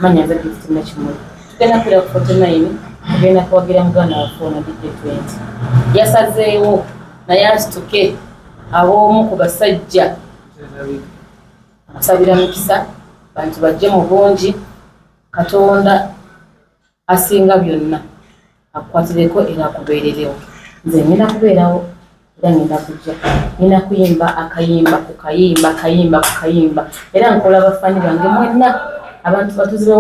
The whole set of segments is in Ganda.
Manya nze Gift Nakimuli. Tugenda kubeera ku 49, tugenda kuwagira muganda waffe ono DJ 20. Yasazeewo naye asituke ab'omu ku basajja kusabira mukisa, bantu bajje mu bungi. Katonda asinga byonna akukwatireko era akubeererewo. Nze ngenda kubeerawo era ngenda kujja, ngenda kuyimba akayimba ku kayimba, kayimba ku kayimba, era nkola bafani bange mwenna, abantu abatuuze be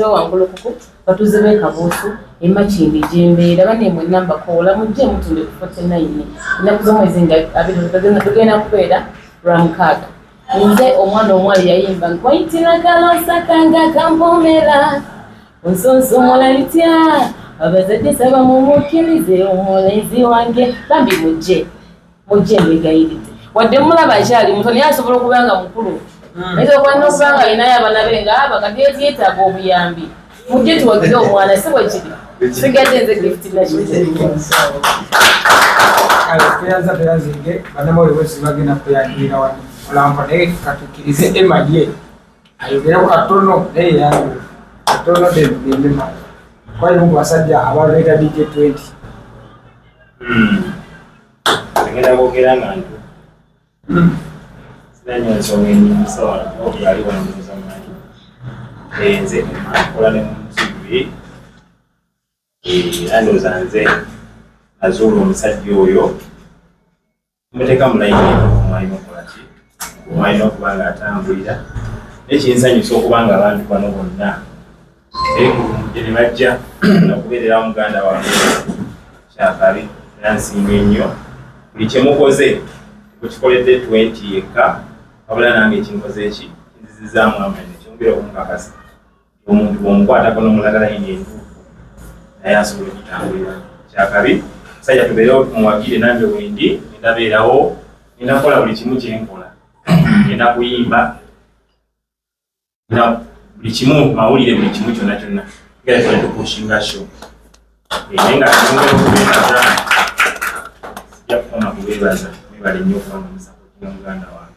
Wankulukuku, batuuze b'e Kabuusu, e Makindye gyembeera, bane mwenna mbakoola mujje mutunde ku 49 ennaku z'omwezi nga 20, tugenda kubeera Lwamukaaga. Nze omwana omwali yayimba nkwayitira kalonsaka nga kampomera onsonsomola litya, abazadde saba mumukkirize omulenzi wange. Bambi mujje, mujje, mbegayiridde. Wadde mulaba akyali muto, naye asobola okuba nga mukulu, ayinza okuba nokuba nga alinayo abaana be nga aba kati yeetaaga obuyambi. Mujje tuwagire omwana, si bwe kiri? Sigadde nze Gift Nakimuli. Kale tweyanza, tweyanzige. Bannamawulire bose bagenda kuyanjulira wano mulambo, naye katukkirize Emma ye ayogereko katono, naye yeyanjule katono, then tugende maaso. Kwalimu ku basajja abaleeta DJ 20. Ngenda kwogera nga ntu sinanya ensonga enyingi ali wano muzamanyi. Nze nkola ne Muzibbi, era ndowooza nze nazuula omusajja oyo, muteeka mu layini entuufu mwalina okukola ki, mwalina okuba nga atambulira. Naye kinsanyusa okuba nga abantu bano bonna beekulumudde ne bajja okubeererawo muganda wange. Kyakabi era nsiima ennyo buli kyemukoze. Tekukikoledde 20 yekka, wabula nange ekinkoze eki kinzizizaamu amaanyi, nekyongera okunkakasa omuntu bw'omukwatako n'omulaga layini entuufu, naye asobola okutambulira. Kyakabi musajja, tubeerewo tumuwagire. Nange wendi ngenda beerawo, ngenda kukola buli kimu kyenkola, ngenda kuyimba na buli kimu, mawulire, buli kimu kyonna kyonna, ngenda tuna tupushinga show. Naye nga nyongera okubeebaza, sijja kukoma kubeebaza. Mwebale nnyo okubanga musupportinga muganda wange.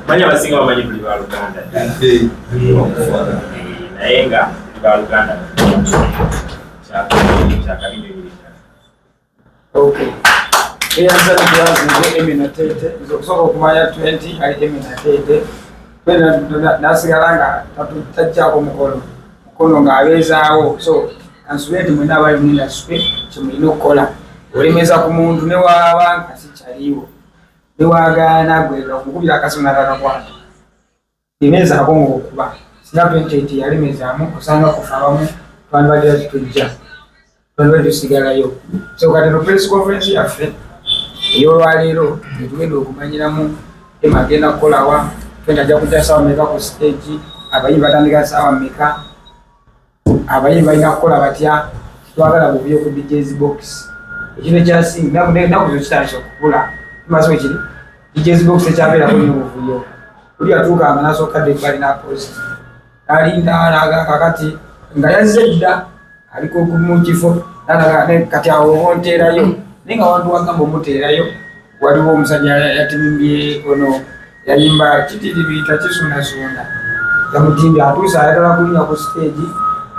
Manyi abasinga bamanyi tuli baluganda ddala, naye nga tuli baluganda kyakabi nebiri ddala. Okay. Eyanza tweyanzize Emmy Natete. Nze okusooka okumanya 20 ali Emmy Natete. Twena nasigala nga tajjako mukono mukono ng'abeezaawo. So kansubire nti mwenna abali mu industry kyemulina okukola, olemeza ku muntu ne waaba nga sikyaliwo, ne wagaana gwe okukubira akasimu natakakwata, lemezaako ng'okuba. Singa 28 yalemezaamu, osanga kufa abamu twandibadde tujja, twandibadde tusigalayo. So kati no press conference yaffe ey'olwaleero etugenda okumanyiramu Emma agenda kukolawa, 20 ajja kujja saawa meka ku stage, abayimbi batandika saawa meka, abayimbi balina kukola batya. Twagala buvuyo ku DJs box. Ekintu ekyasinga ennaku zo kitandise okukula, tumaze wekiri DJs box ekyabeerako nnyo obuvuyo. Oli yatuukanga nasooka dda ebbali napost, nalinda naga kakati nga yazze dda aliko mu kifo, kati awo oba onteerayo, naye nga wantu wagamba omuteerayo. Waliwo omusajja yatimbye ono yayimba kitiribita kisundasunda, yamutimbye atuuse ayagala kulinnya ku stage,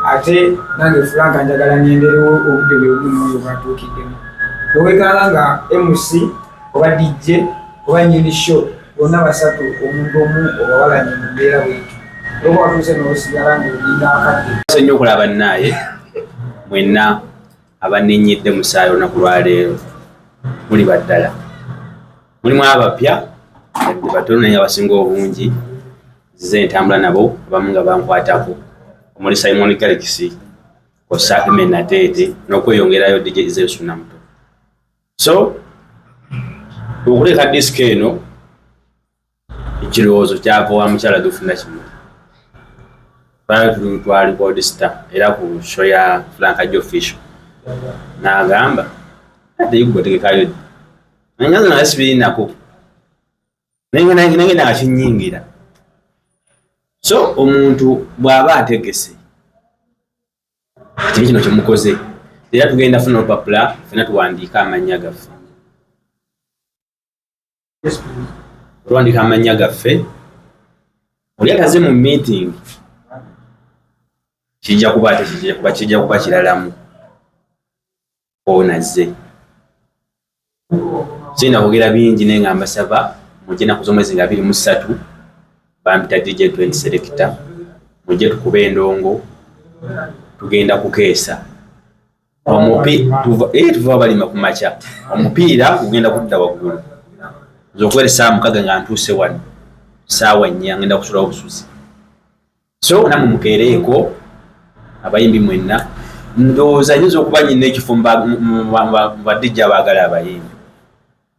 ate nange Franka njagala ngenderewo obudde bwe bumu n'oyo bwatuukiddemu. Owekanga nga MC oba DJ oba nyini show, bonna basatu omuntu omu obawalanye mu mbeera bwetyo, oba watuuse n'osigala ng'olinda akadde. Nnyo okulaba naaye mwenna abanenyedde musaayi olunaku lwaleero. Muli baddala, mulimu abapya yadde batono, naye abasinga obungi nzize ntambula nabo, abamu nga bankwatako, omuli Simon Galaxy osa Emmy Natete n'okweyongerayo DJ Zesu Namuto. So okuleeta disco eno, ekirowoozo kyava wa mukyala Gift Nakimuli. Twali twali Gold Star era ku show ya Frank Official, n'agamba ate gwe otegekayo ddi? Naye naye sibirinako, naye nga kinyingira. So omuntu bw'aba ategese kati kino kyemukoze, era tugenda funa olupapula fena tuwandiike amannya gaffe, tuwandiika amannya gaffe. Oli ataze mu meeting kijja kuba ate kijja kuba kiralamu onazze. Sirina kwogera bingi naye nga mbasaba mujje ennaku z'omwezi nga 23, bampita DJ 20 Selector, mujje tukube endongo, tugenda kukeesa. Tuva balima ku makya, omupiira gugenda kudda waggulu. Nze okubeera essaawa 6 nga ntuuse wano, ssaawa 4 ngenda kusulawo obusuzi. So nammwe mukeereeko abayimbi mwenna, ndowooza nnyinza okuba nnyina ekifo mu ba DJ abaagala abayimbi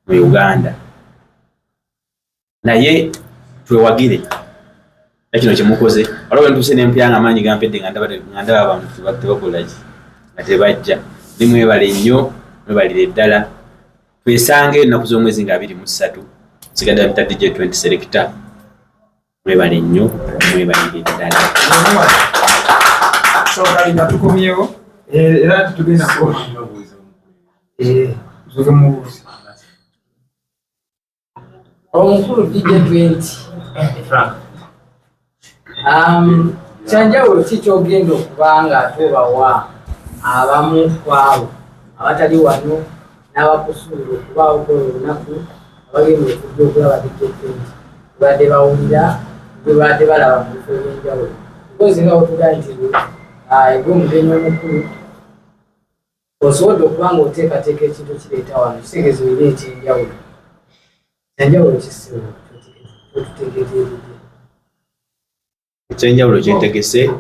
mu Uganda. Naye twewagire era kino kyemukoze. Waliwo we ntuuse ne mpya nga amaanyi gampedde nga ndaba abantu tebakola ki, nga tebajja. Ne mwebale nnyo, mwebalire ddala. Twesange ennaku z'omwezi nga 23, nsigadde mpita DJ 20 Selector. Mwebale nnyo, mwebalire ddala. So kale nga tukomyewo, era tugenda ku tusoke mubuuze. Omukulu DJ 20. Frank. Kyanjawulo ki ky'ogenda okuba nga ate obawa abamu ku abo abatali wano n'abakusuubira okubaawo ku olwo olunaku abagenda okujja okulaba DJ 20 badde bawulira bwe badde balaba mu bifo eby'enjawulo? Because nga wetugambye nti gwe omugenyi omukulu osobodde okuba nga oteekateeka ekintu kireeta wano, kitegeeza olina ekyenjawulo. Kyanjawulo ki kyotutegeeredde? Ekyenjawulo kyentegese,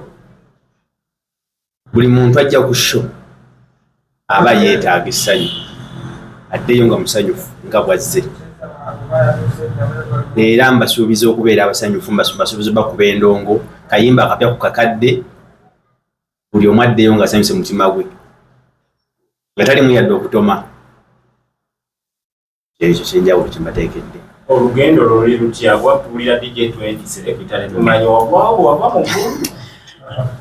buli muntu ajja ku show aba yeetaaga essanyu, addeyo nga musanyufu nga bw'azze. Era mbasuubiza okubeera abasanyufu, mbasuubiza bakuba endongo, kayimba akapya ku kakadde, buli omu addeyo ng'asanyuse mutima gwe, nga talimu yadde okutoma. Ekyo kyenjawulo kye mbateekedde. Olugendo luli lutya? Gwatuwulira DJ 20 Selector tetumanyi wavaawo wava mu ggulu.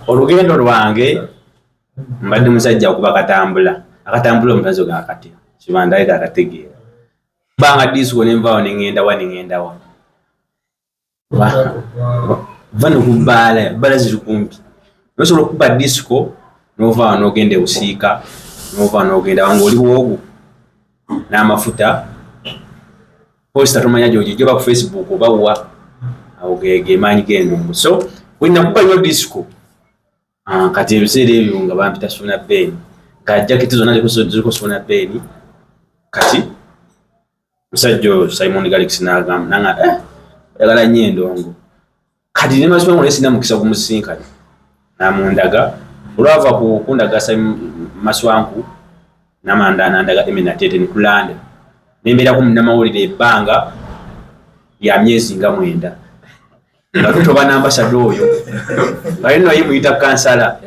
Olugendo lwange mbadde musajja okuba katambula, akatambula omukazi ga kati kibandage kakategeera. Banga disco ne nvaawo ne ŋŋenda wa, ne ŋŋenda wa. Va no ku bbaala, bbaala ziri kumpi. Osobola okukuba disco n'ovaawo n'ogenda e Busiika, n'ovaawo n'ogenda wa ng'oli bwogu n'amafuta. Posta tomanya gy'ogijja oba ku Facebook oba wa, awo ge maanyi g'endongo. So bwe nakuba nnyo disco, kati ebiseera ebyo nga bampita Suna Ben, nga jaketi zonna ziriko Suna Ben. Kati musajja oyo Simon Galaxy n'agamba nanga, oyagala nnyo endongo. Kati ne mazima naye sirina mukisa gumusinkana, n'amundaga. Olwava ku kundaga Simon Maswanku, n'amanda n'andaga Emmy Natete ne tulanda. Ne mbeerako munnamawulire ebbanga lya myezi nga 9. Nga tutoba n'ambasada oyo. Nga nno ye muyita kansala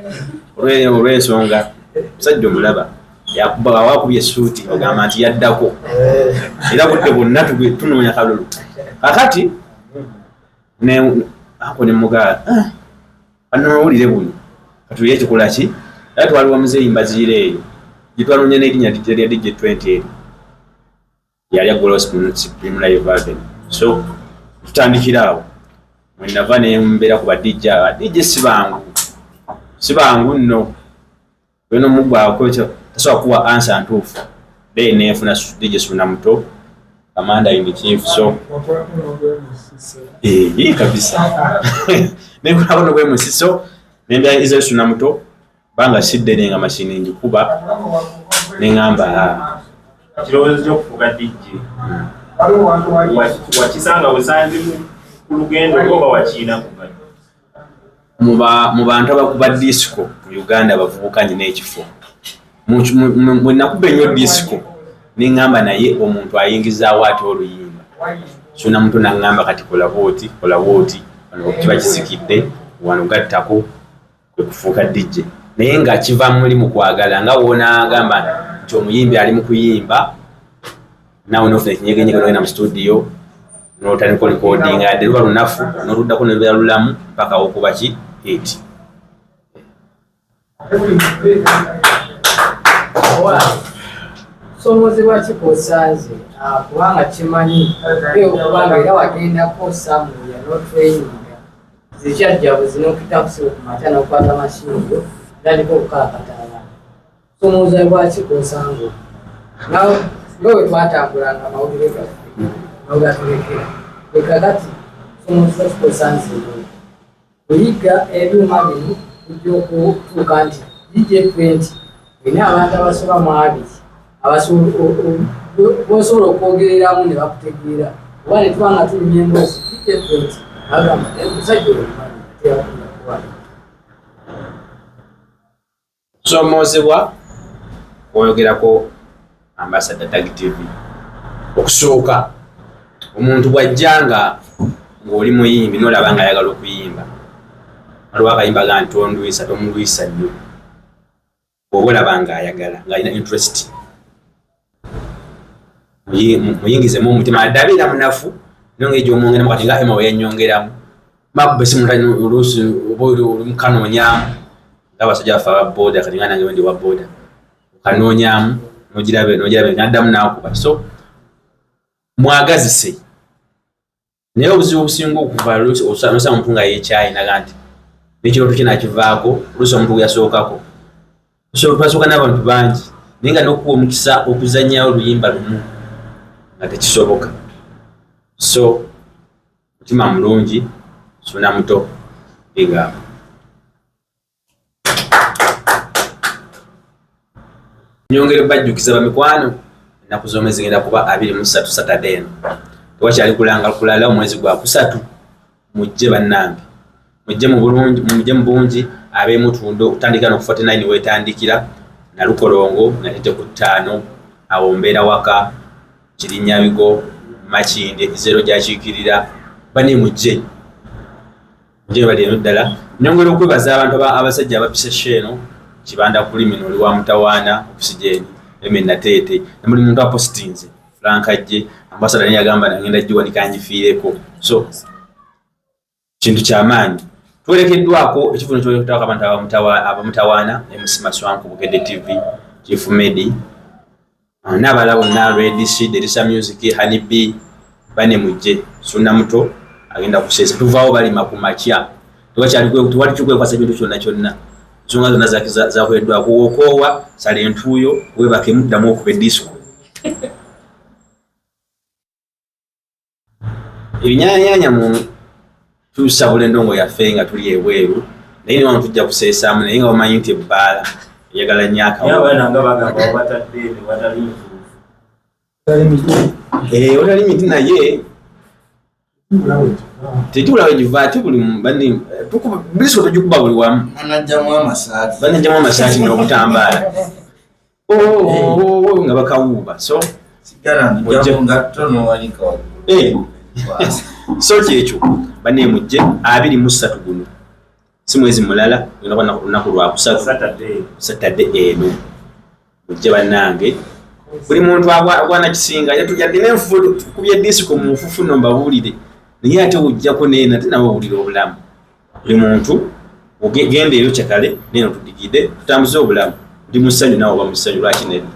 olw'ensonga. Musajja omulaba yakuba wakubye essuuti ogamba nti yaddako. Era budde bwonna tunoonya kalulu. Kakati ne ako ne mugaala, bannamawulire buno katulye ekikola ki? Era twaliwa muzeeyi Mbaziira eyo gye twanoonya n'erinnya lya DJ 20 eri. Yali aggulawo Supreme Live Avenue. So tutandikira awo. Mwe nava ne mbeera ku ba DJ. Aba DJ si bangu. Si bangu nno. Weno mugwako ekyo tasobola kuwa answer ntuufu. Then nenfuna DJ Suna Muto, Commander in Chief. So kabisa. Nenkolako n'obwemusi. So nembeera Israel Suna Muto, banga sidde nga mashini ngikuba ne ŋŋamba, Ekirowoozo ky'okufuuka DJ wakisanga busanzi ku lugendo oba wakiina kuva? Mu bantu abakuba disco mu Uganda abavubuka nnina ekifo. Bwe nakuba ennyo disco ne ŋŋamba naye omuntu ayingizaawo atya oluyimba. Suna Muto n'aŋŋamba kati kola bw'oti, kola bw'oti, wano kiba kisikidde, wano gattako, kwe kufuuka DJ. Naye nga kiva muli mu kwagala, nga w'onaagamba nti omuyimbi ali mu kuyimba, naawe n'ofuna ekinyegenyege n'ogenda mu studio n'otandika recording, yadde luba lunafu n'oluddako ne lubeera lulamu mpaka okuba ki hit. Soomozebwa ki kw'osanze? Kubanga kimanyi okubanga era wagendako somewhere n'otraininga. Zikyajja buzinokita kusiba ku makya n'okukwata mashini yo tandika okukalakata abantu. Somooza lwaki kosanga nga bwe twatambulanga amawulire gaffe nogatulekera ekakati somooza kikosanze kuyiga ebyuma bino kujja okutuuka nti DJ 20 olina abantu abasoba mu abiri bosobola okwogereramu ne bakutegeera oba ne tuba nga tunyumya emboozi DJ 20 agamba omusajja oyo mumanyi teyakunda kuba. Okusoomoozebwa kwoyogerako Ambassador Tag TV. Okusooka omuntu bw'ajja nga ng'oli muyimbi n'olaba nga ayagala okuyimba, waliwo akayimba ga nti tondwisa tomulwisa nnyo, bw'oba olaba ng'ayagala ng'alina interest muyingizemu omutima adde abeera munafu naye ngeri gy'omwongeramu kati nga Emma bwe yannyongeramu mabbe si muntu oluusi oba oli mukanoonyamu nga abasajja baffe aba boda kati nga nange wendi wa boda okanoonyamu nogirabe nogirabe naddamu nakuba so mwagazise naye obuzibu obusinga okuva nosanga omuntu nga yekyayi naga nti nekirooto kye nakivaako oluusi omuntu gweyasookako twasooka n'abantu bangi naye nga nokuwa omukisa okuzanyayo oluyimba lumu nga tekisoboka so mutima mulungi suna muto big up. Nyongere bajjukiza bamikwano ennaku z'omwezi zigenda kuba 23 Saturday eno tewakyali kulanga kulala omwezi gwa kusatu mujje bannange mujje mu bulungi mujje mu bungi ab'emutundo okutandika no 49 wetandikira nalukolongo natete ku ttaano awo mbeera waka kirinyabigo makinde zero gyakiikirira bane mujje Njebalire eno ddala. Nyongera okwebaza abantu abasajja abapise show eno, Kibanda Kulimino oli wa mutawaana, Oxygen, Eme Nateete, ne buli muntu apositinze, Frank Ajje, Ambassador naye yagamba nagenda giwanika ngifiireko. So kintu kya maanyi. Twerekeddwako ekivuno kyolekeddwako abantu abamutawaana, MC Maswanku, Bukedde TV, Chief Medi, n'abalala bonna Red Sea, Delisa Music, Honey B, bane mujje Suna muto agenda kuseesa tuvaawo balima ku makya tewakyali tewali kikwekwasa kintu kyonna kyonna ensonga zonna zakoleddwako wokoowa sala entuuyo webake muddamu okuba edisiko Ebinyanyaanya mu tusabula endongo yaffe nga tuli ebweru naye niwano tujja kuseesaamu naye nga bamanyi nti ebbaala eyagala nnyo akawotali miti naye tetubula wegiva ate buli biso tugikuba buli wamu banajjamu amasaati n'obutambaala oh, oh, oh, nga bakawuuba so eh. So kyekyo bane mujje 23 guno si mwezi mulala lunaku lwakusatu satade eno mujje bannange buli muntu agwana kisinga yadde nenfufu tukubye disiko mu nfufu no mbabuulire naye ate ojjako neena ate nawe owulira obulamu buli muntu genda eyo kyakale neno tudigide tutambuze obulamu ndi musanyu nawe oba musanyu lwaki nedda.